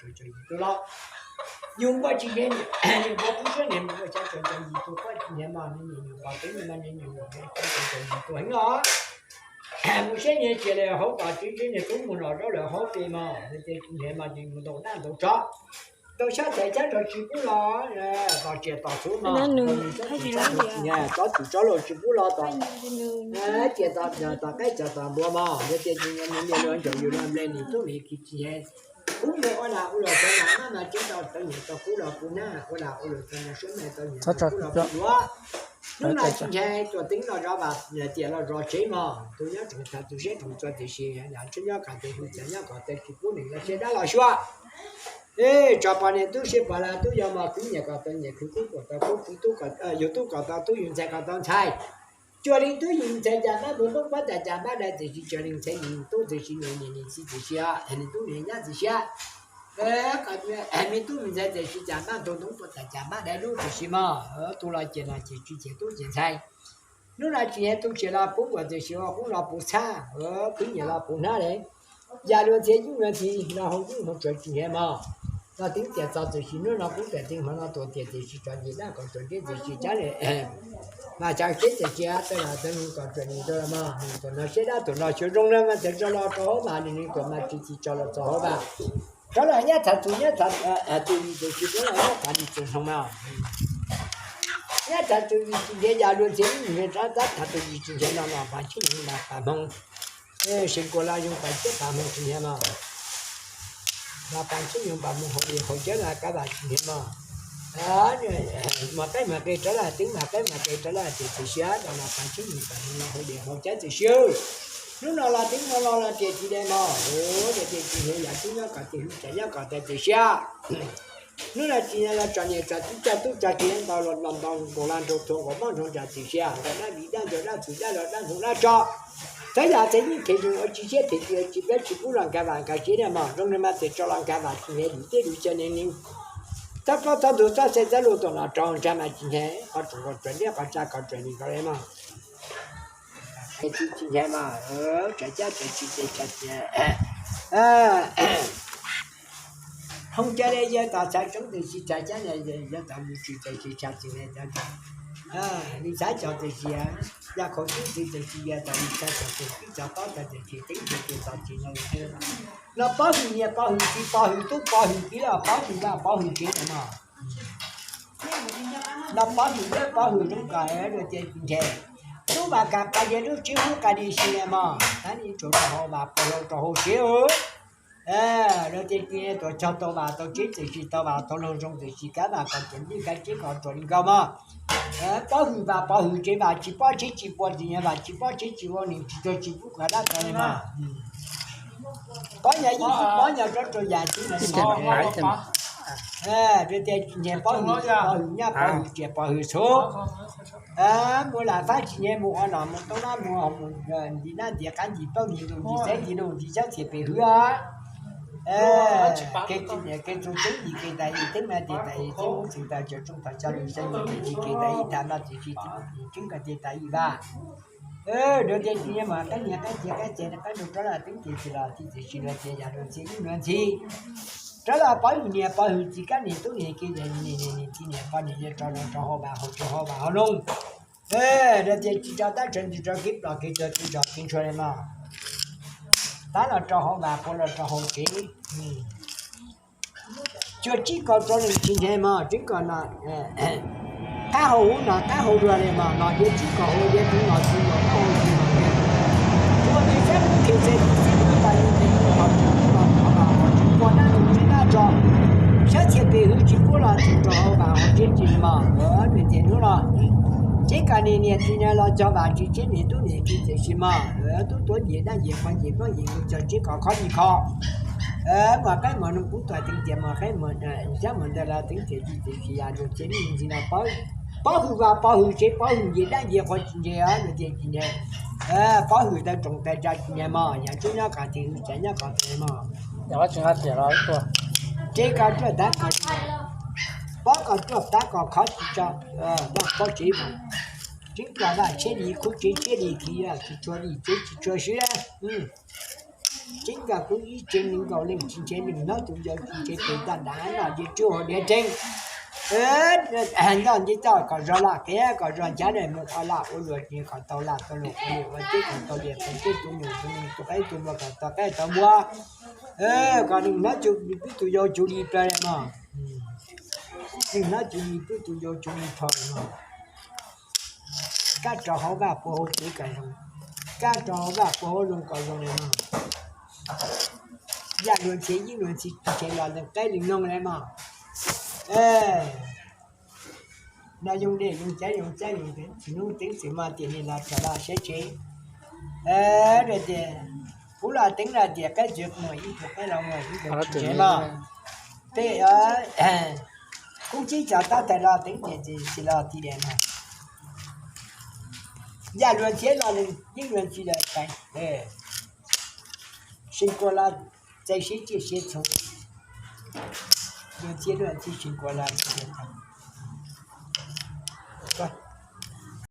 Tub los yug npua tsis ntev, yug npua tub siab ntev mus ua xya caum yim tus poj niam mas nws nyiam nyuam qhuav twb nws mas nws nyiam nyuam qhuav xya caum yim tus heev os. Mus siab nyias cia li hauv kom tsis ntsib niag tub mus los zaub lawm hauv pes mog, nws ces tsis ntev mas ces mus ntaus dab ntaus tsov, ntaus xyab txhais xyab rau tsis pub los, tos riam tos txhuv mog, ntaus nws xyab txhais xyab rau tsis ntev, tsob twm tsob laus tsis pub los tom, cia tom qaib cov tom npua mog, yog tias tsis ntev mus nias luag ncaum yus luag nplej nws tub nws kiv tsis ntev. Pub mus ua lam ua luam tau lam maj mas tseeb tau tau nyiam tau kub los pub hnab, ua lam ua luam tau nyiam siab mas tau nyiam tau kub los pub duav. Hnub no tsis ntshe tuam teeb los zov vas, tiam los zov tsev mog, tus nyob tsoom txha tus siab tsoom txua tiam sis yam ntshe nyob kom tes hwj txawm nyob kom tes tsis pub nws los siab dab los xyuas. Ej, tso poj niam tub siab pog laus tub yau mog, khwv nyiam kom tau nyiam, khwv kub kom tau kub, khwv tub kom, yug tub kom tau tub, yug ntxhais kom tau ntxhais. Cuag li tub yug ntxhais cas npab npug tub, npab tas cas npab dais tiam sis cuag li ntxhais yug tub tiam sis nws niam nws txiv tiam sis, nws tub nws nyab tiam sis, me tub me ntxhais tiam sis cas npab npug tub, npab tas cas npab dais lub tiam sis mog, tu los ces no ces tsis ces tub ces ntxhais. Hnub no tsis ntev tu ces los pub npua tiam sis ua qub los pub txhab, khwv nyiam los pub hnab li. Yam luag ntxhi yeej luag ntxhi, los hau yeej hau tsuav tsis ntev mog. Los teeb tiam txog tiam sis hnub no pub tiam teeb hmo no tuam tiam tiam sis tso nce dab kom tsuas ntseb tiam sis cab li mas tsa teb tiam sis tawg los tawg nws kom tsuas nws tau los mog, nws tuam no siab dab tuam no xyuas zoo na mas tawg tso los rau hauv mas nws nws tuam mas tsis tsis tso los txog hauv mas. Rov los nyab tham txug nyab tham txug yim tiam sis rov los nyab tham yim txug hnoos mas. Nyab tham txug yim tsis ntev yam luag ntxhi yeej luag ntxhi, rov tab tham txug yim tsis ntev no los pas tshib nws mas pas hmoo. Seev kuas los zoo pas tshib pas hmoo tsis ntev mog. Los pas tshib nws pas hmoo hauv li hauv cawb los kab vam tsis ntev mog. Mas qaib mas qe rov los teeb mas qaib mas qe rov los tiam tiam sis los los pas tshib nws pas hmoo hauv li hauv cawb tiam sis. Hnub no los teeb no los los tiam tsis ntev mog, tiam tsis ntev yam tub nyob kom tiam hwj txawm nyob kom tiam tiam sis. Hnub no tsis ntev los tso niam tso tub tso tub tso tsis ntev ntau los los ntau nkaus los nraug thuam nkaus mob nraug ntsag tiam sis, ntaus dab vim dab ntaus dab txwm dab los dab hmoov dab tso. Txawv yam txawv yeej them zoo ua tsis siab them tsis ua tsis plab tsis pub los nkag vam nkag siab na mog, zoo li mas tias tso los nkag vam tsis ntev lwm teb lwm chaw ne ne. Txhob plaub txhob ntug txhob xeeb txhob luag tuam los rau ntshai mas tsis ntev, qhov tsoom kom tsuas liab qhov tsa kom tsuas nim nkaus li mog. Tsis tsis ntev mas tsav cab tsav tsis ces tsav tsis hoo ca li yawg tom txhav tsoov tiam sis tsav cab yawg tom mus tsis tiam sis tsav tsis li cov, li txhav cov tiam sis, yog khaum tub txiv tiam sis yawg tom mus tsav cov tiam sis cov tob cov tiam sis teeb tiam sis txog tsis no. Los pov hwm niam pov hwm txiv pov hwm tub pov hwm kiv los pov hwm vaj pov hwm tsev no mog. Los pov hwm liab pov hwm zoo kom luag tias tsis ntev. Tub vam kam pas yawg lub tsev hub qa li si mog, tab li tsuas rau hauv vam pov hwm rau hauv tsev. Luag tias tsis ntev tuam cog tau vam tau tsev tiam sis tau vam tau loog zoo tiam sis kab vam kom tsev nplij kab tsev kom tsuas li nkaus mog. Pov hwm vam pov hwm tsev vam tsis pob tsev tsis pua tsis ntev vam tsis pob tsev tsis ua nws tsis tuag tsis pub kom dab tau li mog. Pob nyuag yeej tsis pob nyuag tsob rau yam tsis ntev. Luag tias tsis ntev pov hwm pov hwm nyab pov hwm tsiaj pov hwm txhuv. Mus lam fab tsis ntev mus ua nom mus toob nab mus mus nti nab nti qab nti plaub nti ntuj nti xeeb nti ntuj nti xyab txhiaj pem hwv. Kev txug tseeb yim kev tas yim teeb mas tes tas yim teeb ub txwm tas cov tsooj tas cov lus xyab nti kev tas yim tas mas txwm tsis tseeb kom tes tas yim vas. Luag tias tsis ntev mas qab niag qab cia qab cia qab nrug rov los teeb tes tsis los txi txim tsis luag tias yam luag ntxhi yeej luag ntxhi. Rov los pov hwm niam pov hwm txiv kab niam tub niam kiv niam niam niam txiv niam poj niam yawg rov los rau hauv vas hauv tsev hauv vas hauv loog. Luag tias tsis tso tab tso ntws tso kev plos kev tso tsis tso kev ntshua li mog. Tab los rau hauv vas pua los rau hauv tsev. Cuag tsib kaum rau nws tsis ntev mog, tsib kaum no qab hau huv no qab hau dua li mog, no diav tsib kaum hau diav tug no tsis los qab hau tsis los li. Ua nws xyab lub khev xyab lub xyab lub tas li tes lub qhov tsis pub los qhov mas qhov tsis pub dab lub tsis dab tso. Xyab txhiaj pem hwv tsis pub los tsis rau hau mas hau tsev tsis li mog. Nws tias hnub no tsev kom niam niam txiv niam los cog vam tsis tsev niam tub niam kiv tiam sis mog, tub tuav nyias dab nyias qhov nyias nplooj nyias ntuj cog tsev kom khob nyias kho. Muam qaib muam noog kuv tuam teev tias muam qaib muam xyab muam ntawd los teev tias tsis tias tsis yam luag tsev neej ntxi no pov hwm vas pov hwm tsev pov hwm nce dab nce qhua tsis nce luag tias tsis nce. Pov hwm tawg tsoom tawg tsa tsis nce mog, yam tseeb nyob kom tis hwv tsav nyob kom tis mog. Tsev kom ruaj tab kom, pov kom ruaj tab kom khov tsis tso, noj pob tsev mas tseeb kom vaj tsheb li khub tsev tsheb li khi tsis tshua li tsev tsis tshua siab. Ceeb nkaus kub ib tsev nees nkaum leej tsis ntshe neeg hnab tus yau tsis ntshe tus taj dav no ces tsw hauv diav tseeb. Noj nce toj kom zog laj qia kom zog nchav daim mus qhov laj ua luam kom tau laj tau luam ua luam ua teb kom tau liam tau teb tus nyuam tus nees tus qaib tus npua kom tau qaib tau npua. Kom neeg hnab tus pib tus yau tsw li plaws mog. Neeg hnab tus pib tus yau tsw li tho mog. Kab rau hauv vaj puag hauv tsev kom zoo, kab rau hauv vaj puag hauv loog kom zoo li no. Yaj luag ntxhi yeeb luag ntxhi tsis ntshe los lees qaib lees noog li mog. No yoo dej yoo cawv yoo cawv yoo teev txiv hnub teev txiv hmo tiam nim los rov los siab tsev. Tias kuv los teev los tias qaib txiv muaj ib tug qaib los muaj ib tug tsis ntshe mog. Tej kub tsib cov tab tawg los teev ces tsis los ti diam mog. Yaj luag ntxhi los yeeb luag ntxhi los teev, see kua los txais siab tsiaj siab txhu. Luag ntxhi luag ntxhi see kua los txais